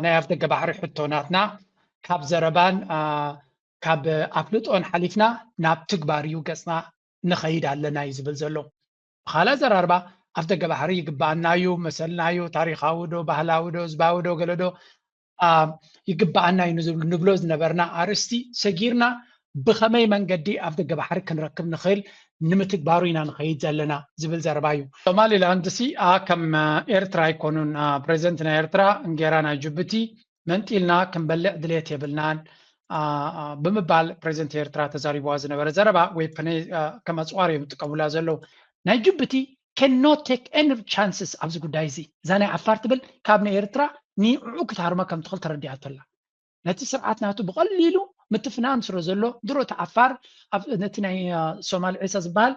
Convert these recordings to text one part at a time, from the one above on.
ናይ ኣፍደገ ባሕሪ ሕቶ ናትና ካብ ዘረባን ካብ ኣፍልጦን ሓሊፍና ናብ ትግባር እዩ ገፅና ንኸይድ ኣለና እዩ ዝብል ዘሎ። ብኻልእ ኣዘራርባ ኣፍደገ ባሕሪ ይግባኣና እዩ፣ መሰልና እዩ፣ ታሪኻዊ ዶ ባህላዊ ዶ ህዝባዊ ዶ ገለ ዶ ይግባኣና እዩ ንብሎ ዝነበርና ኣርእስቲ ሰጊርና ብኸመይ መንገዲ ኣፍደገ ባሕሪ ክንረክብ ንኽእል ንምትግባሩ ኢና ንኸይድ ዘለና ዝብል ዘረባ እዩ። ሶማሊላንድ ሲ ከም ኤርትራ ኣይኮኑን። ፕሬዚደንት ናይ ኤርትራ እንጌራ ናይ ጅቡቲ መንጢልና ክንበልዕ ድሌት የብልናን ብምባል ፕሬዚደንት ኤርትራ ተዛሪብዋ ዝነበረ ዘረባ ወይ ከም ኣፅዋር እዮም ዝጥቀሙላ ዘለዉ። ናይ ጅቡቲ cannot take any chances ኣብዚ ጉዳይ እዚ። እዛ ናይ ዓፋር ትብል ካብ ናይ ኤርትራ ንዕኡ ክትሃርሞ ከም ትኽእል ተረዲኣቶ ኣላ። ነቲ ስርዓት ናቱ ብቐሊሉ ምትፍናን ስለ ዘሎ ድሮ እቲ ዓፋር ነቲ ናይ ሶማል ዒሳ ዝበሃል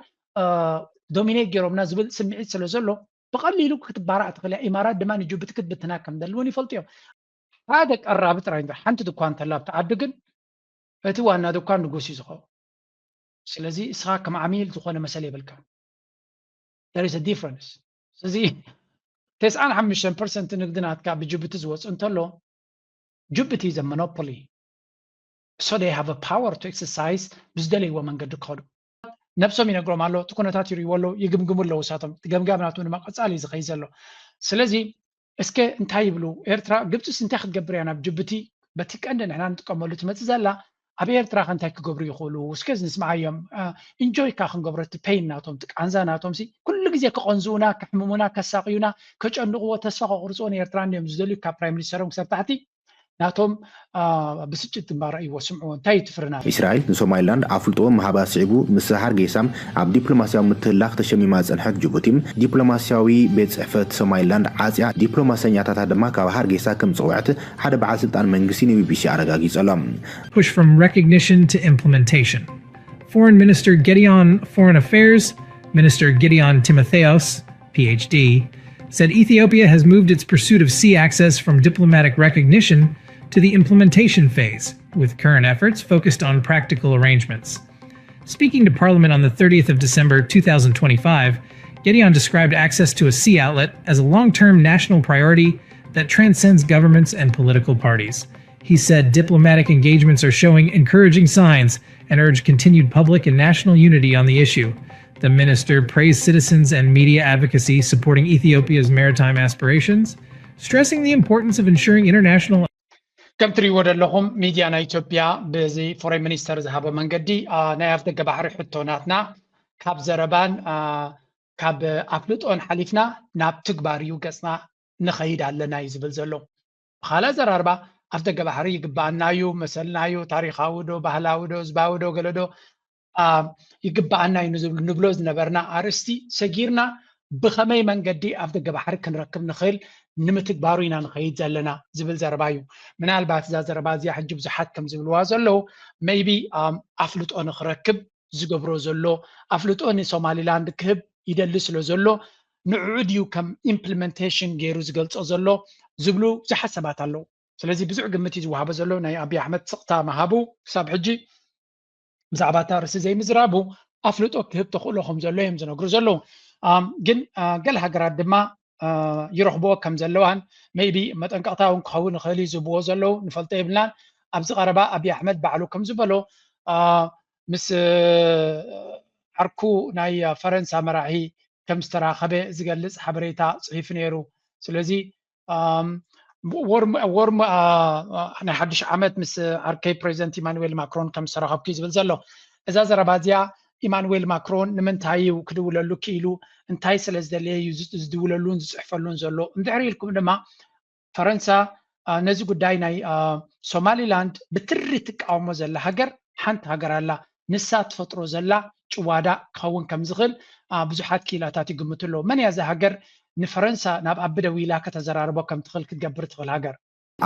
ዶሚኔት ገይሮምና ዝብል ስምዒት ስለ ዘሎ ብቐሊሉ ክትባራእ ትኽእል እያ። ኢማራት ድማ ንጅቡቲ ክትብትና ከም ደሊ እውን ይፈልጡ እዮም። ሓደ ቀራቢ ጥራይ እንዶ ሓንቲ ድኳን እንተላ ኣብቲ ዓዲ ግን እቲ ዋና ድኳን ንጉስ እዩ ዝኸውን። ስለዚ እስኻ ከም ዓሚል ዝኾነ መሰል የብልካ። There is a difference። ስለዚ ተስዓን ሓሙሽተን ፐርሰንት ንግዲ ናትካ ብጅቡቲ ዝወፅእ እንተሎ ጅቡቲ is a monopoly። So they have a power to exercise ብዝደለይዎ መንገዲ ክኸዱ። ነብሶም ይነግሮም ኣሎ፣ እቲ ኩነታት ይርእይዎ ኣለዉ፣ ይግምግሙ ኣለዉ እሳቶም። እቲ ገምጋም ናቱ ድማ ቀጻሊ እዩ ዝኸይድ ዘሎ። ስለዚ እስከ እንታይ ይብሉ ኤርትራ፣ ግብፅስ እንታይ ክትገብር እያ ናብ ጅቡቲ በቲ ቀንዲ ንሕና ንጥቀመሉ ትመፅእ ዘላ? ኣብ ኤርትራ ከ እንታይ ክገብሩ ይኽእሉ? እስከ ንስምዓዮም። ኢንጆይ ካ ክንገብሮ እቲ ፔን ናቶም፣ እቲ ቃንዛ ናቶም ሲ ኩሉ ግዜ ክቐንዝኡና፣ ከሕምሙና፣ ከሳቕዩና፣ ከጨንቕዎ፣ ተስፋ ከቑርፅዎ ንኤርትራ እንዲዮም ዝደልዩ ካብ ፕራይም ሚኒስተሮም ክሳብ ታሕቲ ናቶም ብስጭት ግንባር ይወስምዑ እንታይ ትፍርና? እስራኤል ንሶማሊላንድ ኣፍልጦ ምሃባ ስዒቡ ምስ ሃርጌሳ ኣብ ዲፕሎማስያዊ ምትህልላኽ ተሸሚማ ዝጸንሐት ጅቡቲ፣ ዲፕሎማስያዊ ቤት ጽሕፈት ሶማሊላንድ ዓጽያ፣ ዲፕሎማሰኛታታ ድማ ካብ ሃርጌሳ ከም ዝጸውዐት ሓደ በዓል ስልጣን መንግስቲ ንቢቢሲ ኣረጋጊጸ ኣሎ። Push from recognition to implementation. Foreign Minister Gedeon Foreign Affairs Minister Gedeon Timotheos, P H D, said Ethiopia has moved its pursuit of sea access from diplomatic recognition to the implementation phase, with current efforts focused on practical arrangements. Speaking to Parliament on the thirtieth of December two thousand twenty-five, Gedeon described access to a sea outlet as a long term national priority that transcends governments and political parties. He said diplomatic engagements are showing encouraging signs and urged continued public and national unity on the issue. The minister praised citizens and media advocacy supporting Ethiopia's maritime aspirations, stressing the importance of ensuring international ከም ትሪእዎ ዘለኹም ሚድያ ናይ ኢትዮጵያ በዚ ፎሬን ሚኒስተር ዝሃቦ መንገዲ ናይ ኣፍደገ ባሕሪ ሕቶ ናትና ካብ ዘረባን ካብ ኣፍልጦን ሓሊፍና ናብ ትግባር እዩ ገፅና ንኸይድ ኣለና እዩ ዝብል ዘሎ። ብኻልእ ኣዘራርባ ኣፍደገ ባሕሪ ይግባኣና እዩ፣ መሰልና እዩ፣ ታሪኻዊ ዶ ባህላዊ ዶ ህዝባዊ ዶ ገለ ዶ ይግባኣና እዩ ንብሎ ዝነበርና ኣርእስቲ ሰጊርና ብኸመይ መንገዲ ኣፍደገ ባሕሪ ክንረክብ ንኽእል ንምትግባሩ ኢና ንኸይድ ዘለና ዝብል ዘረባ እዩ። ምናልባት እዛ ዘረባ እዚኣ ሕጂ ብዙሓት ከም ዝብልዋ ዘለዉ maybe ኣፍልጦ ንኽረክብ ዝገብሮ ዘሎ ኣፍልጦ ንሶማሊላንድ ክህብ ይደሊ ስለ ዘሎ ንዕኡ ድዩ ከም ኢምፕሊመንቴሽን ገይሩ ዝገልፆ ዘሎ ዝብሉ ብዙሓት ሰባት ኣለዉ። ስለዚ ብዙሕ ግምት እዩ ዝወሃቦ ዘሎ ናይ ኣብይ ኣሕመድ ስቕታ ምሃቡ ክሳብ ሕጂ ብዛዕባ እታ ርእሲ ዘይምዝራቡ ኣፍልጦ ክህብ ተኽእሎ ከም ዘሎ እዮም ዝነግሩ ዘለዉ። ግን ገለ ሃገራት ድማ ይረኽብዎ ከም ዘለዋን maybe መጠንቀቕታ እውን ክኸውን ይኽእል እዩ ዝብዎ ዘለዉ ንፈልጦ የብልናን። ኣብዚ ቀረባ ኣብይ ኣሕመድ ባዕሉ ከም ዝበሎ ምስ ዓርኩ ናይ ፈረንሳ መራሒ ከም ዝተራኸበ ዝገልፅ ሓበሬታ ፅሒፉ ነይሩ። ስለዚ ወርም ናይ ሓድሽ ዓመት ምስ ዓርከይ ፕሬዚደንት ኢማኑዌል ማክሮን ከም ዝተራኸብኩ እዩ ዝብል ዘሎ። እዛ ዘረባ እዚኣ ኢማኑዌል ማክሮን ንምንታይ እዩ ክድውለሉ ክኢሉ? እንታይ ስለ ዝደለየ እዩ ዝድውለሉን ዝፅሕፈሉን ዘሎ? እንድሕሪ ኢልኩም ድማ ፈረንሳ ነዚ ጉዳይ ናይ ሶማሊላንድ ብትሪ ትቃወሞ ዘላ ሃገር ሓንቲ ሃገር ኣላ። ንሳ ትፈጥሮ ዘላ ጭዋዳ ክኸውን ከም ዝኽእል ብዙሓት ክኢላታት ይግምቱ ኣለዉ። መን እያ እዛ ሃገር ንፈረንሳ ናብ ኣቢ ደዊላ ከተዘራርቦ ከም ትኽእል ክትገብር ትኽእል ሃገር?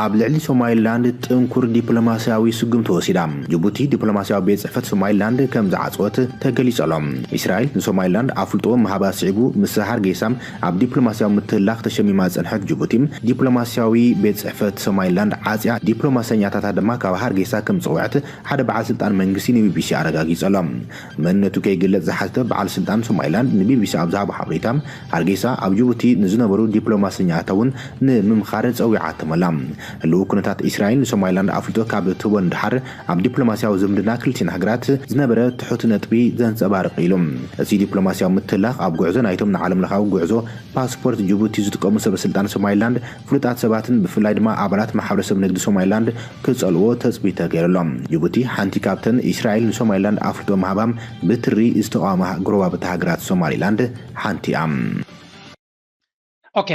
ኣብ ልዕሊ ሶማሊላንድ ጥንኩር ዲፕሎማስያዊ ስጉምቲ ወሲዳ። ጅቡቲ ዲፕሎማስያዊ ቤት ጽሕፈት ሶማሊላንድ ከም ዝዓጸወት ተገሊጹ ኣሎ። እስራኤል ንሶማሊላንድ ኣፍልጦ ምሃባ ስዒቡ ምስ ሃርጌሳ ኣብ ዲፕሎማስያዊ ምትህልላኽ ተሸሚማ ዝጸንሐት ጅቡቲ፣ ዲፕሎማስያዊ ቤት ጽሕፈት ሶማሊላንድ ዓጽያ፣ ዲፕሎማሰኛታታ ድማ ካብ ሃርጌሳ ከም ዝጸውዐት ሓደ በዓል ስልጣን መንግስቲ ንቢቢሲ ኣረጋጊጹ ኣሎ። መንነቱ ከይግለጽ ዝሓተተ በዓል ስልጣን ሶማሊላንድ ንቢቢሲ ኣብ ዝሃቦ ሓበሬታ፣ ሃርጌሳ ኣብ ጅቡቲ ንዝነበሩ ዲፕሎማሰኛታታ እውን ንምምኻር ጸዊዓቶም ኣላ። ህልው ኩነታት እስራኤል ንሶማሊላንድ ኣፍልጦ ካብ ትህቦ ንድሓር ኣብ ዲፕሎማስያዊ ዝምድና ክልቲን ሃገራት ዝነበረ ትሑት ነጥቢ ዘንጸባርቕ ኢሉ። እዚ ዲፕሎማስያዊ ምትላኽ ኣብ ጉዕዞ ናይቶም ንዓለም ለኻዊ ጉዕዞ ፓስፖርት ጅቡቲ ዝጥቀሙ ሰበ ስልጣን ሶማሊላንድ ፍሉጣት ሰባትን ብፍላይ ድማ ኣባላት ማሕበረሰብ ንግዲ ሶማሊላንድ ክጸልዎ ተጽቢት ተገይሩ ኣሎ። ጅቡቲ ሓንቲ ካብተን እስራኤል ንሶማሊላንድ ኣፍልጦ ምሃባም ብትሪ ዝተቓወማ ጎረባብቲ ሃገራት ሶማሊላንድ ሓንቲ እያ። ኦኬ፣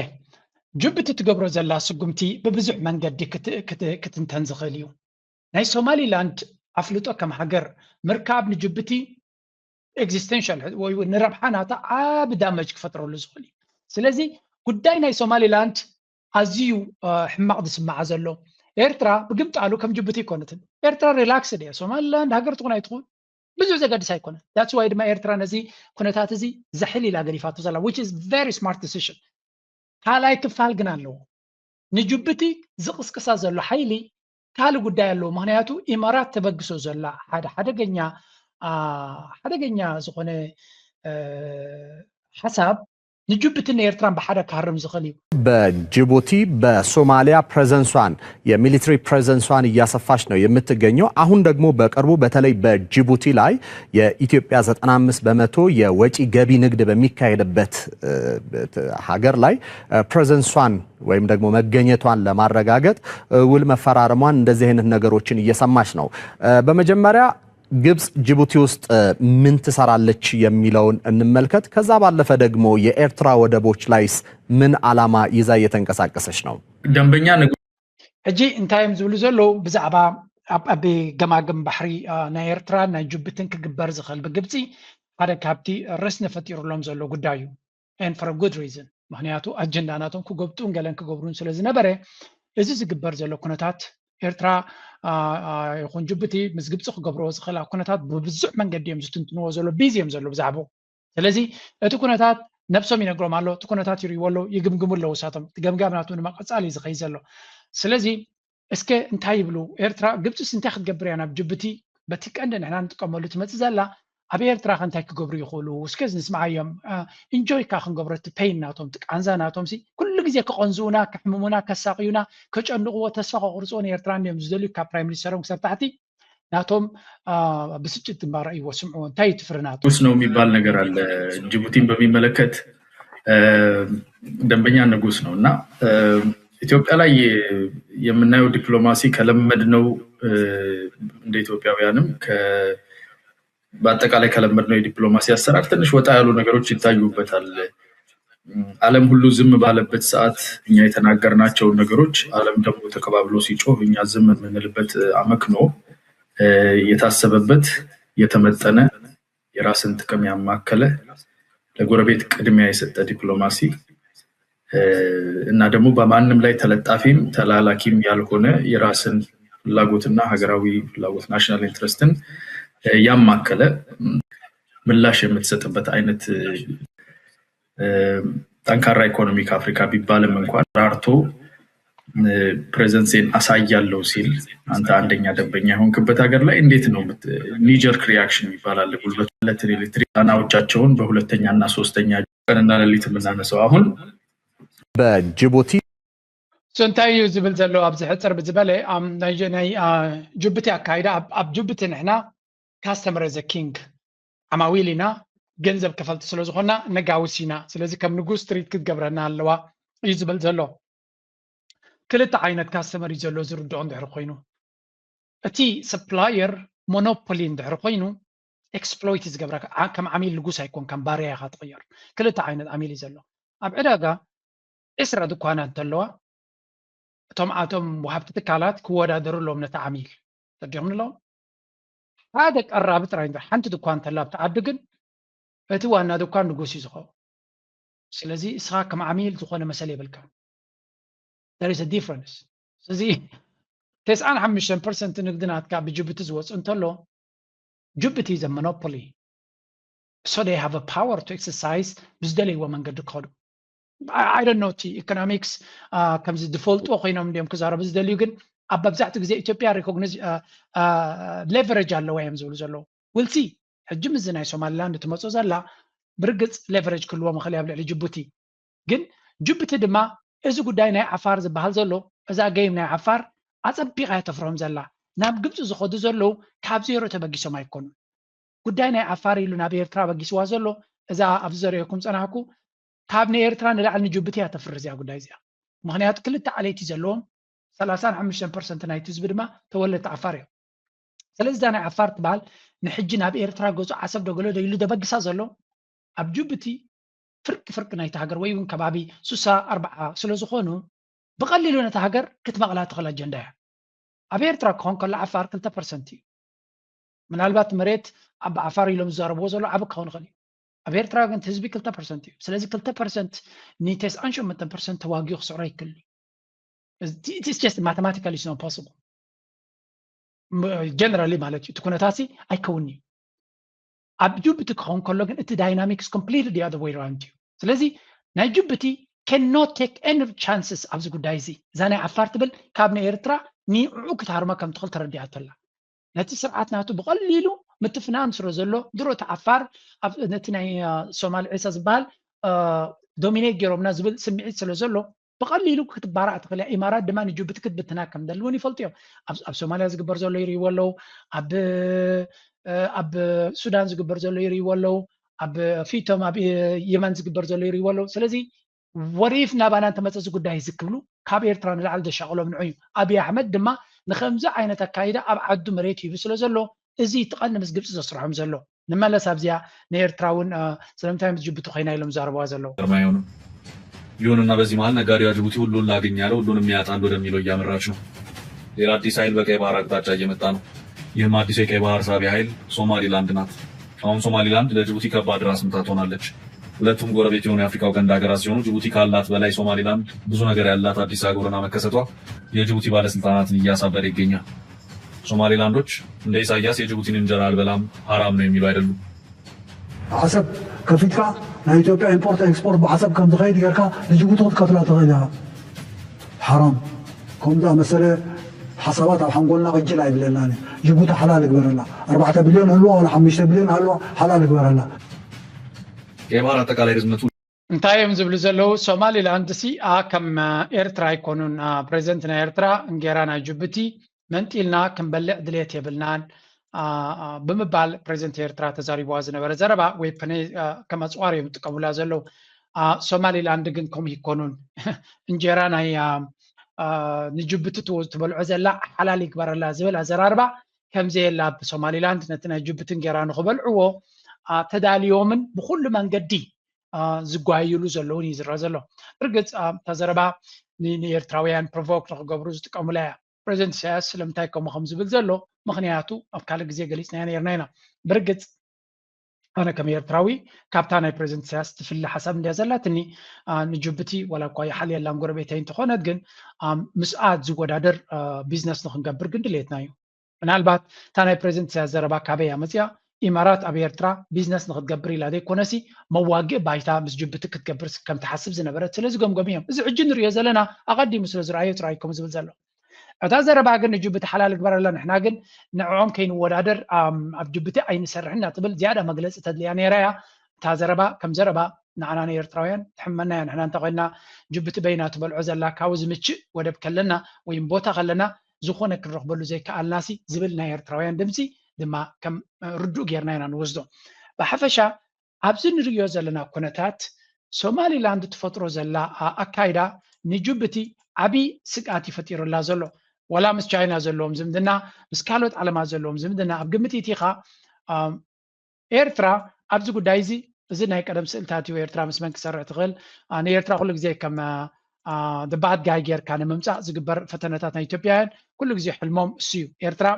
ጅቡቲ ትገብሮ ዘላ ስጉምቲ ብብዙሕ መንገዲ ክትንተን ዝኽእል እዩ። ናይ ሶማሊላንድ ኣፍልጦ ከም ሃገር ምርካብ ንጅቡቲ ኤግዚስተንሻል ወይ ንረብሓ ናታ ዓቢ ዳመጅ ክፈጥረሉ ዝኽእል እዩ። ስለዚ ጉዳይ ናይ ሶማሊላንድ ኣዝዩ ሕማቕ ዝስምዓ ዘሎ። ኤርትራ ብግምጣሉ ከም ጅቡቲ ኣይኮነትን። ኤርትራ ሪላክስድ እያ። ሶማሊላንድ ሃገር ትኹን ኣይትኹን ብዙሕ ዘገድስ ኣይኮነን። That's why ድማ ኤርትራ ነዚ ኩነታት እዚ ዘሕል ኢላ ገዲፋቶ ዘላ which is very smart decision። ካልኣይ ክፋል ግን ኣለዎ። ንጅቡቲ ዝቕስቅሳ ዘሎ ሓይሊ ካልእ ጉዳይ ኣለዎ። ምኽንያቱ ኢማራት ተበግሶ ዘላ ሓደ ሓደገኛ ሓደገኛ ዝኾነ ሓሳብ ንጅቡቲን ኤርትራን ብሓደ ክሃርም ዝኽእል እዩ። በጅቡቲ በሶማሊያ ፕሬዘንሷን የሚሊተሪ ፕሬዘንሷን እያሰፋች ነው የምትገኘው። አሁን ደግሞ በቅርቡ በተለይ በጅቡቲ ላይ የኢትዮጵያ ዘጠና አምስት በመቶ የወጪ ገቢ ንግድ በሚካሄድበት ሀገር ላይ ፕሬዘንሷን ወይም ደግሞ መገኘቷን ለማረጋገጥ ውል መፈራረሟን እንደዚህ አይነት ነገሮችን እየሰማች ነው። በመጀመሪያ ግብጽ ጅቡቲ ውስጥ ምን ትሰራለች የሚለውን እንመልከት። ከዛ ባለፈ ደግሞ የኤርትራ ወደቦች ላይስ ምን ዓላማ ይዛ እየተንቀሳቀሰች ነው? ደንበኛ ንጉ ሕጂ እንታይ እዮም ዝብሉ ዘለዉ ብዛዕባ ኣብ ኣብ ገማግም ባሕሪ ናይ ኤርትራ ናይ ጅቡትን ክግበር ዝኽእል ብግብፂ ሓደ ካብቲ ረስኒ ፈጢሩሎም ዘሎ ጉዳይ እዩ። And for a good reason። ምክንያቱ ኣጀንዳ ናቶም ክጎብጡን ገለን ክገብሩን ስለ ዝነበረ እዚ ዝግበር ዘሎ ኩነታት ኤርትራ ይኹን ጅቡቲ ምስ ግብፂ ክገብርዎ ዝኽእላ ኩነታት ብብዙሕ መንገዲ እዮም ዝትንትንዎ ዘሎ ቢዚ እዮም ዘሎ ብዛዕባኡ። ስለዚ እቲ ኩነታት ነብሶም ይነግሮም ኣሎ፣ እቲ ኩነታት ይርእይዎ ኣለዉ፣ ይግምግሙ ኣለዉ እሳቶም። እቲ ገምጋም ናቶም ድማ ቀፃሊ እዩ ዝኸይድ ዘሎ። ስለዚ እስከ እንታይ ይብሉ ኤርትራ ግብፅስ እንታይ ክትገብር እያ ናብ ጅቡቲ በቲ ቀንዲ ንሕና ንጥቀመሉ ትመፅእ ዘላ ኣብ ኤርትራ ከ እንታይ ክገብሩ ይኽእሉ እስከ ንስምዓዮም። ኢንጆይ ካ ክንገብሮ እቲ ፔይን ናቶም እቲ ቃንዛ ናቶም ሲ ኩሉ ግዜ ክቐንዝኡና ከሕምሙና ከሳቕዩና ከጨንቕዎ ተስፋ ከቑርፅዎ ንኤርትራ እንዲዮም ዝደልዩ ካብ ፕራይም ሚኒስተሮም ክሳብ ታሕቲ ናቶም ብስጭት ግንባር እይዎ ስምዕዎ እንታይ እዩ ትፍርናቱ ንጉስ ነው የሚባል ነገር አለ። ጅቡቲን በሚመለከት ደንበኛ ንጉስ ነው እና ኢትዮጵያ ላይ የምናየው ዲፕሎማሲ ከለመድነው እንደ ኢትዮጵያውያንም በአጠቃላይ ከለመድነው የዲፕሎማሲ አሰራር ትንሽ ወጣ ያሉ ነገሮች ይታዩበታል። ዓለም ሁሉ ዝም ባለበት ሰዓት እኛ የተናገርናቸውን ነገሮች ዓለም ደግሞ ተቀባብሎ ሲጮህ እኛ ዝም የምንልበት አመክንዮ የታሰበበት የተመጠነ የራስን ጥቅም ያማከለ ለጎረቤት ቅድሚያ የሰጠ ዲፕሎማሲ እና ደግሞ በማንም ላይ ተለጣፊም ተላላኪም ያልሆነ የራስን ፍላጎትና ሀገራዊ ፍላጎት ናሽናል ኢንትረስትን ያማከለ ምላሽ የምትሰጥበት አይነት ጠንካራ ኢኮኖሚ ከአፍሪካ ቢባልም እንኳን ራርቶ ፕሬዘንሴን አሳያለሁ ሲል አንተ አንደኛ ደንበኛ የሆንክበት ሀገር ላይ እንዴት ነው knee jerk reaction ይባላል። ጉልበት ለትሪሊትሪ ጣናዎቻቸውን በሁለተኛና ሶስተኛ ቀንና ሌሊት የምናነሳው አሁን በጅቡቲ እንታይ እዩ ዝብል ዘሎ ኣብዚ ሕፅር ብዝበለ ናይ ጅቡቲ ኣካይዳ ኣብ ጅቡቲ ንሕና customer is king ዓማዊል ኢና ገንዘብ ከፈልቲ ስለ ዝኾና ነጋውስ ኢና ስለዚ ከም ንጉስ ትሪት ክትገብረና ኣለዋ እዩ ዝብል ዘሎ። ክልተ ዓይነት ካስተመር እዩ ዘሎ ዝርድኦ እንድሕር ኮይኑ እቲ supplier monopoly እንድሕር ኮይኑ exploit እዩ ዝገብረካ ከም ዓሚል ንጉስ ኣይኮንካን ባርያ ኢኻ ትቕየር። ክልተ ዓይነት ዓሚል እዩ ዘሎ ኣብ ዕዳጋ ዕስራ ድኳናት እንተለዋ እቶም ኣቶም ወሃብቲ ትካላት ክወዳደሩ ኣለዎም ነቲ ዓሚል ተዲኹም ኣለዎም ሓደ ቀራቢ ጥራይ እንድሕር ሓንቲ ድኳን እንተላ ኣብቲ ዓዲ ግን እቲ ዋና ድኳን ንጉስ እዩ ዝኸውን። ስለዚ እስኻ ከም ዓሚል ዝኾነ መሰል የብልካ። There is a difference። ስለዚ ተስዓን ሓሙሽተን ፐርሰንት ንግዲ ናትካ ብጅቡቲ ዝወፅእ እንተሎ ጅቡቲ is a monopoly so they have a power to exercise ብዝደለይዎ መንገዲ ክኸዱ። I don't know እቲ ኢኮኖሚክስ ከምዚ ዝፈልጥዎ ኮይኖም እንዲዮም ክዛረቡ ዝደልዩ ግን ኣብ መብዛሕትኡ ግዜ ኢትዮጵያ recognize leverage ኣለዋ እዮም ዝብሉ ዘለዉ። We'll see ሕጂ ምስዚ ናይ ሶማሊላንድ ትመፅእ ዘላ ብርግፅ leverage ክህልዎም ይኽእል እዩ ኣብ ልዕሊ ጅቡቲ። ግን ጅቡቲ ድማ እዚ ጉዳይ ናይ ዓፋር ዝበሃል ዘሎ እዛ ጌም ናይ ዓፋር ኣጸቢቓ እያ ተፍርሆም ዘላ። ናብ ግብፂ ዝኸዱ ዘለዉ ካብ ዜሮ ተበጊሶም ኣይኮኑን። ጉዳይ ናይ ዓፋር ኢሉ ናብ ኤርትራ በጊስዋ ዘሎ፣ እዛ ኣብዚ ዘርእየኩም ጸናሕኩ፣ ካብ ንኤርትራ ንላዕሊ ንጅቡቲ እያ ተፍሪ እዚኣ ጉዳይ እዚኣ። ምኽንያቱ ክልተ ዓሌት እዩ ዘለዎም፣ ሰላሳን ሓሙሽተን ፐርሰንት ናይቲ ህዝቢ ድማ ተወለድቲ ዓፋር እዮም። ስለዚ እዛ ናይ ዓፋር ትበሃል ንሕጂ ናብ ኤርትራ ገጹ ዓሰብ ዶ ገለ ዶ ኢሉ ደበግሳ ዘሎ፣ ኣብ ጅቡቲ ፍርቂ ፍርቂ ናይቲ ሃገር ወይ እውን ከባቢ ስሳ ኣርባዓ ስለ ዝኾኑ፣ ብቐሊሉ ነታ ሃገር ክትመቕላ ትኽእል ኣጀንዳ እያ። ኣብ ኤርትራ ክኾን ከሎ ዓፋር ክልተ ፐርሰንት እዩ። ምናልባት መሬት ኣብ ዓፋር ኢሎም ዝዛረብዎ ዘሎ ዓቢ ክኸውን ይኽእል እዩ። ኣብ ኤርትራ ግን እቲ ህዝቢ ክልተ ፐርሰንት እዩ። ስለዚ ክልተ ፐርሰንት ንተስዓን ሸሞንተን ፐርሰንት ተዋጊኡ ክስዕሮ ኣይክእል እዩ። It's just mathematically it's not possible. ጀነራሊ ማለት እዩ። እቲ ኩነታሲ ኣይከውን እዩ። ኣብ ጅቡቲ ክኸውን ከሎ ግን እቲ dynamics completely the other way around እዩ። ስለዚ ናይ ጅቡቲ cannot take any chances ኣብዚ ጉዳይ እዚ። እዛ ናይ ዓፋር ትብል ካብ ናይ ኤርትራ ንዕኡ ክትሃርማ ከም ትኽእል ተረዲኣቶ ኣላ። ነቲ ስርዓት ናቱ ብቐሊሉ ምትፍናን ስለ ዘሎ ድሮ እቲ ዓፋር ኣብ ነቲ ናይ ሶማል ዒሳ ዝበሃል ዶሚኔት ገይሮምና ዝብል ስምዒት ስለ ዘሎ ብቐሊሉ ክትባራዕ ትኽእል እያ። ኢማራት ድማ ንጅቡቲ ክትብትና ከም ደሊ እውን ይፈልጡ እዮም። ኣብ ሶማልያ ዝግበር ዘሎ ይርእይዎ ኣለዉ፣ ኣብ ኣብ ሱዳን ዝግበር ዘሎ ይርእይዎ ኣለዉ፣ ኣብ ፊቶም ኣብ የመን ዝግበር ዘሎ ይርእይዎ ኣለዉ። ስለዚ ወሪፍ ናባና እንተመፀ እዚ ጉዳይ እዚ ክብሉ ካብ ኤርትራ ንላዕሊ ዘሻቕሎም ንዑ እዩ። ኣብይ ኣሕመድ ድማ ንከምዚ ዓይነት ኣካይዳ ኣብ ዓዱ መሬት ሂቡ ስለ ዘሎ እዚ ትቐኒ ምስ ግብፂ ዘስርሖም ዘሎ ንመለስ ኣብዚኣ ንኤርትራ እውን ስለምንታይ ምስ ጅቡቲ ኮይና ኢሎም ዛረበዋ ዘለዉ። ይሁንና በዚህ መሀል ነጋዴዋ ጅቡቲ ሁሉን ላግኝ ያለ ሁሉን የሚያጣል ወደሚለው እያመራች ነው። ሌላ አዲስ ኃይል በቀይ ባህር አቅጣጫ እየመጣ ነው። ይህም አዲሱ የቀይ ባህር ሳቢ ኃይል ሶማሊላንድ ናት። አሁን ሶማሊላንድ ለጅቡቲ ከባድ ራስ ምታት ሆናለች። ሁለቱም ጎረቤት የሆኑ የአፍሪካው ቀንድ ሀገራት ሲሆኑ ጅቡቲ ካላት በላይ ሶማሊላንድ ብዙ ነገር ያላት አዲስ አህጉር ሆና መከሰቷ የጅቡቲ ባለስልጣናትን እያሳበደ ይገኛል። ሶማሊላንዶች እንደ ኢሳያስ የጅቡቲን እንጀራ አልበላም ሐራም ነው የሚሉ አይደሉም። ዓሰብ ከፊትካ ናይ ኢትዮጵያ ኢምፖርት ኤክስፖርት ብዓሰብ ከም ዝኸይድ ጌርካ ንጅቡቲ ክትከፍላ ትኽእል ኢኻ። ሓራም ከምኡ ዝኣመሰለ ሓሳባት ኣብ ሓንጎልና ቅጅል ኣይብለናን እዩ። ጅቡቲ ሓላል እግበረላ። ኣርባዕተ ቢልዮን ህልዋ ዋላ ሓሙሽተ ቢልዮን ሃልዋ ሓላል እግበረላ። የባህር አጠቃላይ ርዝመቱ እንታይ እዮም ዝብሉ ዘለዉ? ሶማሊላንድ ሲ ኣ ከም ኤርትራ ኣይኮኑን። ፕሬዚደንት ናይ ኤርትራ እንጌራ ናይ ጅቡቲ መንጢልና ክንበልዕ ድሌት የብልናን ብምባል ፕሬዚደንት ኤርትራ ተዛሪብዋ ዝነበረ ዘረባ ወይ ፕነ ከም ኣፅዋር እዮም ዝጥቀሙላ ዘለዉ። ሶማሊላንድ ግን ከምኡ ይኮኑን። እንጀራ ናይ ንጅቡቲ ትበልዖ ዘላ ሓላል ይግበረላ ዝብል ኣዘራርባ ከምዘየላ ኣብ ሶማሊላንድ ነቲ ናይ ጅቡቲ እንጌራ ንክበልዕዎ ተዳልዮምን ብኩሉ መንገዲ ዝጓየሉ ዘለውን እዩ ዝረአ ዘሎ። ብርግፅ እታ ዘረባ ንኤርትራውያን ፕሮቮክ ንክገብሩ ዝጥቀሙላ እያ። ፕሬዚደንት ኢሳያስ ስለምንታይ ከምኡ ከም ዝብል ዘሎ ምክንያቱ ኣብ ካልእ ግዜ ገሊፅናዮ ነይርና ኢና። ብርግፅ ኣነ ከም ኤርትራዊ ካብታ ናይ ፕሬዚደንት ኢሳያስ ትፍለ ሓሳብ እንድያ ዘላትኒ። ንጅቡቲ ዋላ እኳ ይሓልየላን ጎረቤተይ እንተኾነት ግን ምስኣ ዝወዳደር ቢዝነስ ንክንገብር ግን ድሌትና እዩ። ምናልባት እታ ናይ ፕሬዚደንት ኢሳያስ ዘረባ ካበይ እያ መፅያ? ኢማራት ኣብ ኤርትራ ቢዝነስ ንክትገብር ኢላ ዘይኮነሲ መዋግኢ ባይታ ምስ ጅቡቲ ክትገብር ከም ትሓስብ ዝነበረት ስለ ዝገምገሙ እዮም። እዚ ሕጂ ንሪኦ ዘለና ኣቐዲሙ ስለ ዝረኣዮ ጥራይ እዩ ከምኡ ዝብል ዘሎ። እታ ዘረባ ግን ንጅቡቲ ሓላል ግበረላ፣ ንሕና ግን ንዕኦም ከይንወዳደር ኣብ ጅቡቲ ኣይንሰርሕን እናትብል ዝያዳ መግለፂ ተድልያ ነይራ እያ። እታ ዘረባ ከም ዘረባ ንዓና ንኤርትራውያን ትሕመና እያ። ንሕና እንተኮይንና ጅቡቲ በይና ትበልዖ ዘላ ካብኡ ዝምችእ ወደብ ከለና ወይም ቦታ ከለና ዝኾነ ክንረኽበሉ ዘይከኣልናሲ ዝብል ናይ ኤርትራውያን ድምፂ ድማ ከም ርዱእ ጌርና ኢና ንወስዶ። ብሓፈሻ ኣብዚ ንርእዮ ዘለና ኩነታት ሶማሊላንድ ትፈጥሮ ዘላ ኣካይዳ ንጅቡቲ ዓብዪ ስግኣት እዩ ፈጢሩላ ዘሎ። ዋላ ምስ ቻይና ዘለዎም ዝምድና፣ ምስ ካልኦት ዓለማት ዘለዎም ዝምድና ኣብ ግምት ኢቲኻ ኤርትራ ኣብዚ ጉዳይ እዚ፣ እዚ ናይ ቀደም ስእልታት እዩ። ኤርትራ ምስ መን ክሰርሕ ትኽእል? ንኤርትራ ኩሉ ግዜ ከም ባድ ጋይ ጌርካ ንምምፃእ ዝግበር ፈተነታት ናይ ኢትዮጵያውያን ኩሉ ግዜ ሕልሞም እሱ እዩ። ኤርትራ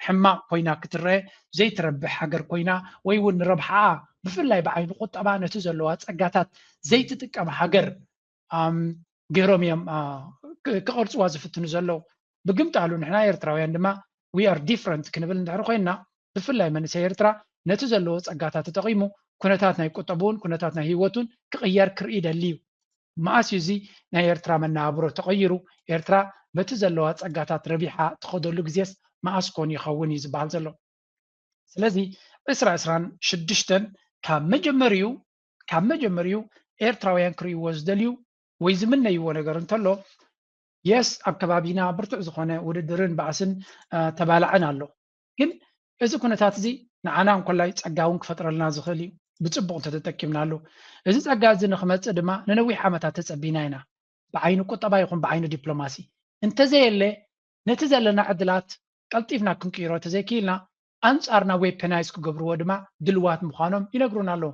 ሕማቕ ኮይና ክትረአ ዘይትረብሕ ሃገር ኮይና ወይ እውን ንረብሓኣ ብፍላይ ብዓይኒ ቁጠባ ነቲ ዘለዋ ፀጋታት ዘይትጥቀም ሃገር ገይሮም እዮም ክቐርፅዋ ዝፍትኑ ዘለዉ። ብግምጣሉ ንሕና ኤርትራውያን ድማ we are different ክንብል እንድሕር ኮይንና ብፍላይ መንእሰይ ኤርትራ ነቲ ዘለዎ ፀጋታት ተጠቒሙ ኩነታት ናይ ቁጠብኡን ኩነታት ናይ ህይወቱን ክቕየር ክርኢ ይደሊ እዩ። መኣስ እዩ እዚ ናይ ኤርትራ መነባብሮ ተቐይሩ? ኤርትራ በቲ ዘለዋ ጸጋታት ረቢሓ ትኸደሉ ግዜስ መኣስ ኮን ይኸውን እዩ ዝበሃል ዘሎ። ስለዚ ዕስራ ዕስራን ሽዱሽተን ካብ መጀመሪኡ ካብ መጀመሪኡ ኤርትራውያን ክርእይዎ ዝደልዩ ወይ ዝምነይዎ ነገር እንተሎ የስ ኣብ ከባቢና ብርቱዕ ዝኾነ ውድድርን ባእስን ተባላዕን ኣሎ። ግን እዚ ኩነታት እዚ ንዓና እንኮላይ ጸጋ እውን ክፈጥረልና ዝኽእል እዩ፣ ብጽቡቕ እንተተጠቂምናሉ። እዚ ጸጋ እዚ ንክመጽእ ድማ ንነዊሕ ዓመታት ተጸቢና ኢና፣ ብዓይኒ ቁጠባ ይኹን ብዓይኒ ዲፕሎማሲ። እንተዘየለ ነቲ ዘለና ዕድላት ቀልጢፍና ክንቅይሮ ተዘይክኢልና ኣንጻርና ዌፐናይዝ ክገብርዎ ድማ ድልዋት ምዃኖም ይነግሩና ኣለዉ።